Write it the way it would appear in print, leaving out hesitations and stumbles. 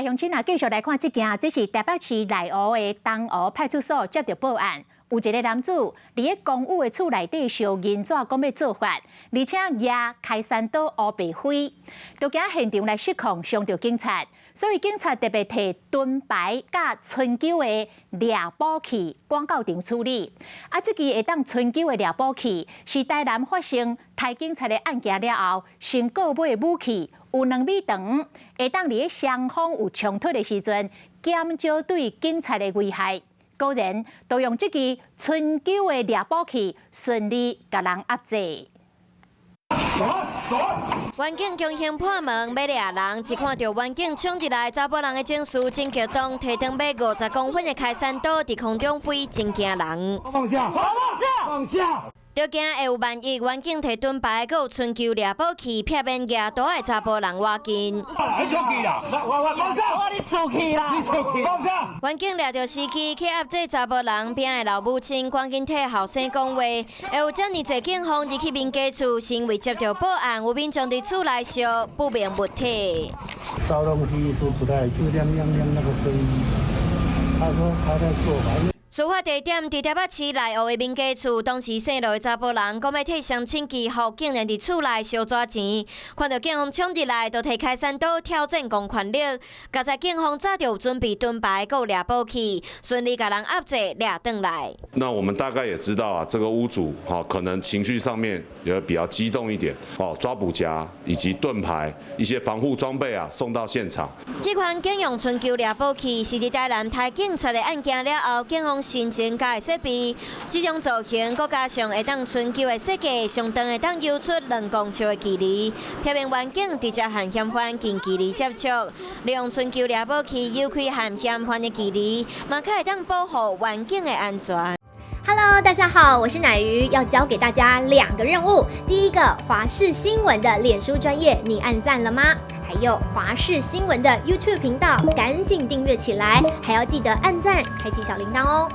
來鄉親啊，繼續來看這件，這是台北市內湖的東湖派出所接著報案，有一个男子佇咧公有的厝內底燒銀紙，講欲做法，而且攑開山刀烏白揮，都驚現場來失控，傷著警察，所以警察特別提盾牌佮春秋的掠捕器趕到場處理。啊，這支會當春秋的掠捕器是台南發生刣警察的案件了後，先購買的武器，有2米長，會當佇咧雙方有衝突的時陣，減少對警察的危害。果然，都用這支春秋的掠捕器順利共人壓制。員警強行破門欲掠人，一看著員警衝入來，查埔人的情緒真激動，提長欲50公分的開山刀佇空中飛，真驚人。放下！放下！放下！著驚會有萬一，員警提盾牌，閣有春秋掠捕器，避免舉刀的查埔人倚近。你出去啦！我放下！你出去啦！你出去！放下！員警掠著時機去壓制查埔人，邊的老母親趕緊替後生講話。會有遮爾濟警方入去民家厝，是因為接著報案，有民眾佇厝內燒不明物體。燒東西是不太，就亮亮亮那個聲音。他說他在做法。事發地點佇台北市內湖的民家厝，當時姓羅的查埔人講欲替鄉親祈福，竟然佇厝內燒紙錢，看著警方衝入來，就提開山刀挑戰公權力。佳哉警方早就有準備盾牌，閣有掠捕器，順利共人壓制掠轉來。那我們大概也知道啊，這個屋主哈可能情緒上面也比較激動一點，哦，抓捕夾以及盾牌一些防護裝備啊送到現場。這款警用春秋掠捕器是佇台南刣警察的案件了後，警方新增加的設備，這種造型，閣加上會當春秋的設計，上長會當游出2公尺的距離，避免員警直接和嫌犯近距離接觸。利用春秋掠捕器游開和嫌犯的距離，嘛較會當保護員警的安全。 Hello，大家好，我是奶魚，要教給大家兩個任務。第一個，華視新聞的臉書專頁，你按讚了嗎？還有華視新聞的 YouTube 頻道，趕緊訂閱起來，還要記得按讚，開啟小鈴鐺哦。